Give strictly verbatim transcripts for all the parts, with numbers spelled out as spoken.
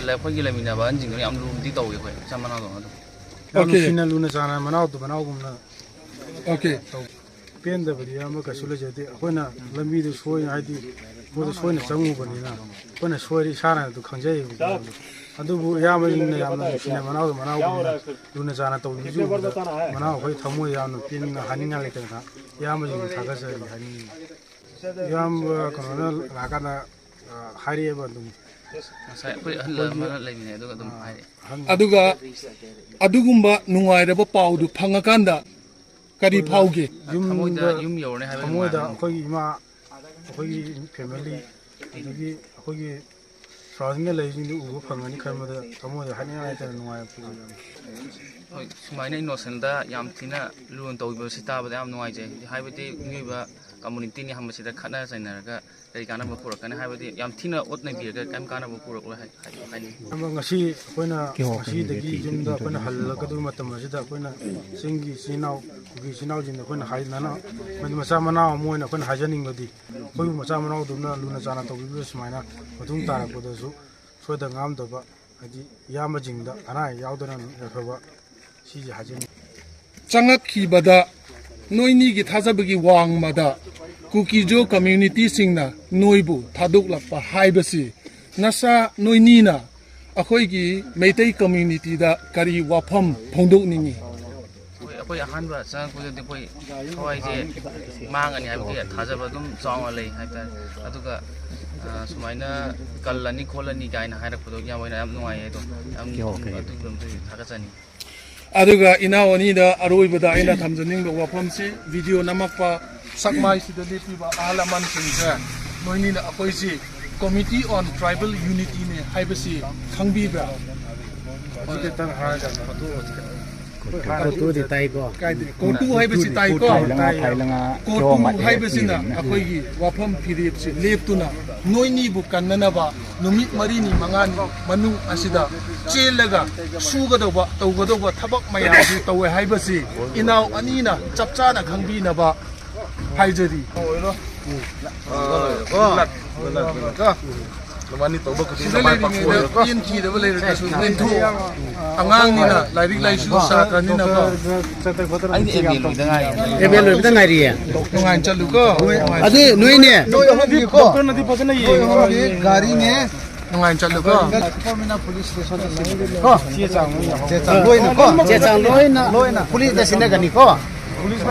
ꯑꯩꯈꯣꯏꯒꯤ ꯂꯩꯃꯤꯟꯅꯕ ꯑꯍꯟꯁꯤꯡꯗꯨꯅ ꯌꯥꯝ ꯂꯨꯅꯗꯤ ꯇꯧꯋꯤ ꯑꯩꯈꯣꯏ ꯏꯆꯝ ꯃꯅꯥꯎꯗꯧꯅ ꯑꯗꯨꯝ꯫ ꯌꯥꯝ Okay. ꯅꯨꯡꯁꯤꯅ ꯂꯨꯅ ꯆꯥꯟꯅ ꯃꯅꯥꯎꯗꯨ ꯃꯅꯥꯎꯒꯨꯝꯅ Okay. ꯇꯧ-, ꯄꯦꯟꯗꯕꯗꯤ ꯑꯌꯥꯝꯕ ꯀꯩꯁꯨ ꯂꯩꯖꯗꯦ꯫ ꯑꯩꯈꯣꯏꯅ ꯂꯝꯕꯤꯗꯨ ꯁꯣꯏ ꯍꯥꯏꯗꯤ ꯄꯣꯠꯇꯨ ꯁꯣꯏꯅ ꯆꯪꯉꯨꯕꯅꯤꯅ ꯑꯩꯈꯣꯏꯅ ꯁꯣꯏꯔꯤ ꯏꯁꯥꯅ ꯑꯗꯨ ꯈꯪꯖꯩꯌꯦꯕꯀꯣ꯫ ꯑꯗꯨꯕꯨ ꯏꯌꯥꯝꯕꯁꯤꯡꯅ ꯌꯥꯝꯅ ꯅꯨꯡꯁꯤꯅ ꯃꯅꯥꯎꯗ ꯃꯅꯥꯎꯒꯨꯝꯅ ꯂꯨꯅ ꯆꯥꯟꯅ ꯇꯧꯕꯤꯕꯁꯨ ꯎꯕꯗ ꯃꯅꯥꯎ ꯑꯩꯈꯣꯏ ꯊꯃꯣꯏ ꯌꯥꯝꯅ ꯄꯦꯟꯅ ꯍꯥꯏꯅꯤꯡꯉꯥꯏ ꯂꯩꯇꯅ ꯏꯌꯥꯝꯕꯁꯤꯡꯕꯨ ꯊꯥꯒꯠꯆꯔꯤ ꯍꯥꯏꯅꯤꯡꯉꯤ꯫ ꯏꯌꯥꯝꯕ ꯀꯩꯅꯣꯅ ꯂꯥꯛꯀꯥꯟꯗ, ꯑ, ꯍꯥꯏꯔꯛꯑꯦꯕ ꯑꯗꯨꯝ꯫ ꯉꯁꯥꯏ ꯑꯩꯈꯣꯏ ꯑꯍꯜ ꯑꯃꯅ ꯂꯩꯃꯤꯟꯅꯩ ꯑꯗꯨꯒ ꯑꯗꯨꯝ ꯍꯥꯏꯔꯛꯑꯦ꯫ ꯑꯗꯨꯒ ꯑꯗꯨꯒꯨꯝꯕ ꯅꯨꯡꯉꯥꯏꯔꯕ ꯄꯥꯎꯗꯨ ꯐꯪꯉꯀꯥꯟꯗ ꯀꯔꯤ ꯐꯥꯎꯒꯦ? ꯊꯃꯣꯏꯗ ꯌꯨꯝꯗ ꯌꯨꯝ ꯌꯧꯔꯅꯤ ꯍꯥꯏꯕꯒꯤ ꯊꯃꯣꯏꯗ ꯅꯨꯡꯉꯥꯏꯕ꯫ ꯑꯩꯈꯣꯏꯒꯤ ꯏꯃꯥ, ꯑꯩꯈꯣꯏꯒꯤ family, ꯑꯗꯒꯤ ꯑꯩꯈꯣꯏꯒꯤ surroundingꯗ ꯂꯩꯔꯤꯁꯤꯡꯗꯨ ꯎꯕ ꯐꯪꯒꯅꯤ ꯈꯟꯕꯗ ꯊꯃꯣꯏꯗ ꯍꯥꯏꯅꯤꯡꯉꯥꯏ ꯂꯩꯇꯅ ꯅꯨꯡꯉꯥꯏꯕ ꯐꯥꯎꯏ꯫ ꯍꯣꯏ, ꯁꯨꯃꯥꯏꯅ innocentꯗ ꯌꯥꯝ ꯊꯤꯅ ꯂꯨꯅ ꯇꯧꯕꯤꯕꯁꯤ ꯇꯥꯕꯗ ꯌꯥꯝ ꯅꯨꯡꯉꯥꯏꯖꯩ꯫ ꯍꯥꯏꯕꯗꯤ ꯃꯤꯑꯣꯏꯕ communityꯅꯤ ꯍꯥꯏꯕꯁꯤꯗ ꯈꯠꯅ ꯆꯩꯅꯔꯒ ꯀꯔꯤ ꯀꯥꯟꯅꯕ ꯄꯨꯔꯛꯀꯅꯤ? ꯍꯥꯏꯕꯗꯤ ꯌꯥꯝ ꯊꯤꯅ ꯑꯣꯠ ꯅꯩꯕꯤꯔꯒ ꯀꯔꯤꯝ ꯀꯥꯟꯅꯕ ꯄꯨꯔꯛꯂꯣꯏ ꯍꯥꯏ-, ꯍꯥꯏ-, ꯍꯥꯏꯅꯤꯡꯉꯤ꯫ ꯑꯗꯣ ꯉꯁꯤ ꯑꯩꯈꯣꯏꯅ ꯉꯁꯤꯗꯒꯤ ꯌꯨꯝꯗ ꯑꯩꯈꯣꯏꯅ ꯍꯜꯂꯛꯀꯗꯕ ꯃꯇꯝ ꯑꯁꯤꯗ ꯑꯩꯈꯣꯏꯅ ꯆꯤꯡꯒꯤ ꯏꯆꯤꯜ ꯏꯅꯥꯎ, ꯀꯨꯀꯤ ꯏꯆꯤꯜ ꯏꯅꯥꯎꯁꯤꯡꯗ ꯑꯩꯈꯣꯏꯅ ꯍꯥꯏ-, ꯅꯅ-, ꯃꯆꯥ ꯃꯅꯥꯎ ꯑꯃ ꯑꯣꯏꯅ ꯑꯩꯈꯣꯏꯅ ꯍꯥꯏꯖꯅꯤꯡꯕꯗꯤ, ꯑꯩꯈꯣꯏꯕꯨ ꯃꯆꯥ ꯃꯅꯥꯎꯗꯧꯅ ꯂꯨꯅ ꯆꯥꯟꯅ ꯇꯧꯕꯤꯕ ꯁꯨꯃꯥꯏꯅ ꯃꯇꯨꯡ ꯇꯥꯔꯛꯄꯗꯁꯨ ꯁꯣꯏꯗ ꯉꯥꯝꯗꯕ, ꯍꯥꯏꯗꯤ ꯏꯌꯥꯝꯕꯁꯤꯡꯗ ꯑꯅꯥ ꯑꯌꯦꯛ ꯌꯥꯎꯗꯅ ꯌꯥꯏꯐꯕ ꯁꯤꯁꯦ ꯍꯥꯏꯖꯅꯤꯡꯉꯤ꯫ ꯆꯪꯉꯛꯈꯤꯕꯗ ꯅꯣꯏꯅꯤꯒꯤ ꯊꯥꯖꯕꯒꯤ ꯋꯥꯡꯃꯗ ꯀꯨꯀꯤꯖꯣ communityꯁꯤꯡꯅ ꯅꯣꯏꯕꯨ ꯊꯥꯗꯣꯛꯂꯛꯄ ꯍꯥꯏꯕꯁꯤ ꯅꯁꯥ ꯅꯣꯏꯅꯤꯅ ꯑꯩꯈꯣꯏꯒꯤ ꯃꯩꯇꯩ communityꯗ ꯀꯔꯤ ꯋꯥꯐꯝ ꯐꯣꯡꯗꯣꯛꯅꯤꯡꯉꯤ? ꯑꯩꯈꯣꯏ, ꯑꯩꯈꯣꯏ ꯑꯍꯥꯟꯕ ꯆꯪꯉꯛꯄꯗꯗꯤ ꯑꯩꯈꯣꯏ ꯊꯋꯥꯏꯁꯦ ꯃꯥꯡꯉꯅꯤ ꯍꯥꯏꯕꯒꯤ ꯊꯥꯖꯕ ꯑꯗꯨꯝ ꯆꯥꯎꯅ ꯂꯩ ꯍꯥꯏꯇꯥꯔꯦ꯫ ꯑꯗꯨꯒ, ꯑ, ꯁꯨꯃꯥꯏꯅ ꯀꯜꯂꯅꯤ ꯈꯣꯠꯂꯅꯤ ꯀꯥꯏꯅ ꯍꯥꯏꯔꯛꯄꯗꯣ ꯌꯥꯝ ꯑꯣꯏꯅ ꯌꯥꯝ ꯅꯨꯡꯉꯥꯏꯌꯦ꯫ ꯑꯗꯣ ꯌꯥꯝ ꯑꯣꯀꯦ, ꯑꯣꯀꯦ꯫ ꯑꯗꯨꯒꯤꯗꯃꯛꯇ ꯊꯥꯒꯠꯆꯅꯤ꯫ ꯑꯗꯨꯒ ꯏꯅꯥꯎ ꯑꯅꯤꯗ ꯑꯔꯣꯏꯕꯗ ꯑꯩꯅ ꯊꯝꯖꯅꯤꯡꯕ ꯋꯥꯐꯝꯁꯤ, video ꯅꯝꯃꯛꯄ ꯁꯛꯃꯥꯏꯁꯤꯗ ꯂꯦꯞꯄꯤꯕ ꯑꯍꯜ ꯂꯃꯟꯁꯤꯡꯁꯦ, ꯅꯣꯏꯅꯤꯅ ꯑꯩꯈꯣꯏꯁꯤ Committee on Tribal Unityꯅꯦ ꯍꯥꯏꯕꯁꯤ ꯈꯪꯕꯤꯕ꯭ꯔꯥ? ꯍꯧꯖꯤꯛ ꯈꯛꯇꯪ ꯍꯥꯏꯔꯒ ꯐꯣꯇꯣꯗꯤ ꯇꯥꯏꯀꯣ? ꯀꯥꯏꯗꯦ꯫ ꯀꯣꯇꯨ ꯍꯥꯏꯕꯁꯤ ꯇꯥꯏꯀꯣ? ꯐꯥꯏꯂꯉꯥ, ꯐꯥꯏꯂꯉꯥ, ꯀꯣꯇꯨ ꯀꯤꯍꯣꯝ ꯍꯥꯏꯕꯁꯤꯅ ꯃꯊꯦꯜꯁꯤꯡꯁꯤꯅ꯫ ꯑꯩꯈꯣꯏꯒꯤ ꯋꯥꯐꯝ ꯐꯤꯔꯦꯞꯁꯦ ꯂꯦꯞꯇꯨꯅ ꯅꯣꯏꯅꯤꯕꯨ ꯀꯟꯅꯅꯕ ꯅꯨꯃꯤꯠ ꯃꯔꯤꯅꯤ ꯃꯉꯥꯅꯤ ꯃꯅꯨꯡ ꯑꯁꯤꯗ ꯆꯦꯜꯂꯒ ꯁꯨꯒꯗꯧꯕ, ꯇꯧꯒꯗꯧꯕ ꯊꯕꯛ ꯃꯌꯥꯝꯁꯤ ꯇꯧꯋꯦ ꯍꯥꯏꯕꯁꯤ ꯏꯅꯥꯎ ꯑꯅꯤꯅ ꯆꯞ ꯆꯥꯅ ꯈꯪꯕꯤꯅꯕ ꯍꯥꯏꯖꯔꯤ꯫ ꯅꯕꯥꯅꯤ ꯇꯧꯕ ꯈꯨꯗꯤꯡꯗ ꯃꯥꯏ ꯄꯥꯛꯄ ꯑꯣꯏꯔꯣꯀꯣ꯫ ꯄꯦꯟ ꯊꯤꯗꯕ ꯂꯩꯔꯒꯁꯨ ꯅꯦꯝꯊꯣꯛꯑꯣ꯫ ꯑꯉꯥꯡꯅꯤꯅ, ꯂꯥꯏꯔꯤꯛ ꯂꯥꯏꯁꯨ ꯁꯥꯇ꯭ꯔꯅꯤꯅꯀꯣ꯫ ꯑꯩꯗꯤ ꯑꯦꯝ ꯑꯦ ꯂꯣꯏꯗ ꯉꯥꯏꯔꯤ꯫ ꯑꯦꯝ ꯑꯦ ꯂꯣꯏꯕꯗ ꯉꯥꯏꯔꯤꯌꯦ꯫ ꯅꯨꯡꯉꯥꯏꯅ ꯆꯠꯂꯨꯀꯣ꯫ ꯑꯗꯨ ꯅꯣꯏꯅꯦ꯫ ꯅꯣꯏ ꯑꯍꯨꯝꯒꯤꯀꯣ꯫ ꯅꯣꯏ ꯑꯍꯨꯝꯒꯤ ꯒꯥꯔꯤꯅꯦ꯫ ꯅꯨꯡꯉꯥꯏꯅ ꯆꯠꯂꯨꯀꯣ꯫ ꯀꯣ꯫ ꯆꯦ ꯆꯥꯡ ꯂꯣꯏꯅ꯫ ꯆꯦ ꯆꯥꯡ ꯂꯣꯏꯅꯀꯣ꯫ ꯆꯦ ꯆꯥꯡ ꯂꯣꯏꯅ꯫ ꯂꯣꯏꯅ꯫ ꯄꯨꯂꯤꯁꯇ ꯁꯤꯟꯅꯒꯅꯤꯀꯣ꯫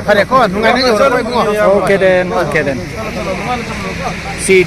ꯐꯔꯦꯀꯣ꯫ ꯅꯨꯡꯉꯥꯏꯅ ꯌꯧꯔꯛꯄ ꯏꯕꯨꯡꯉꯣ꯫ Okay then, okay then. ꯁꯤ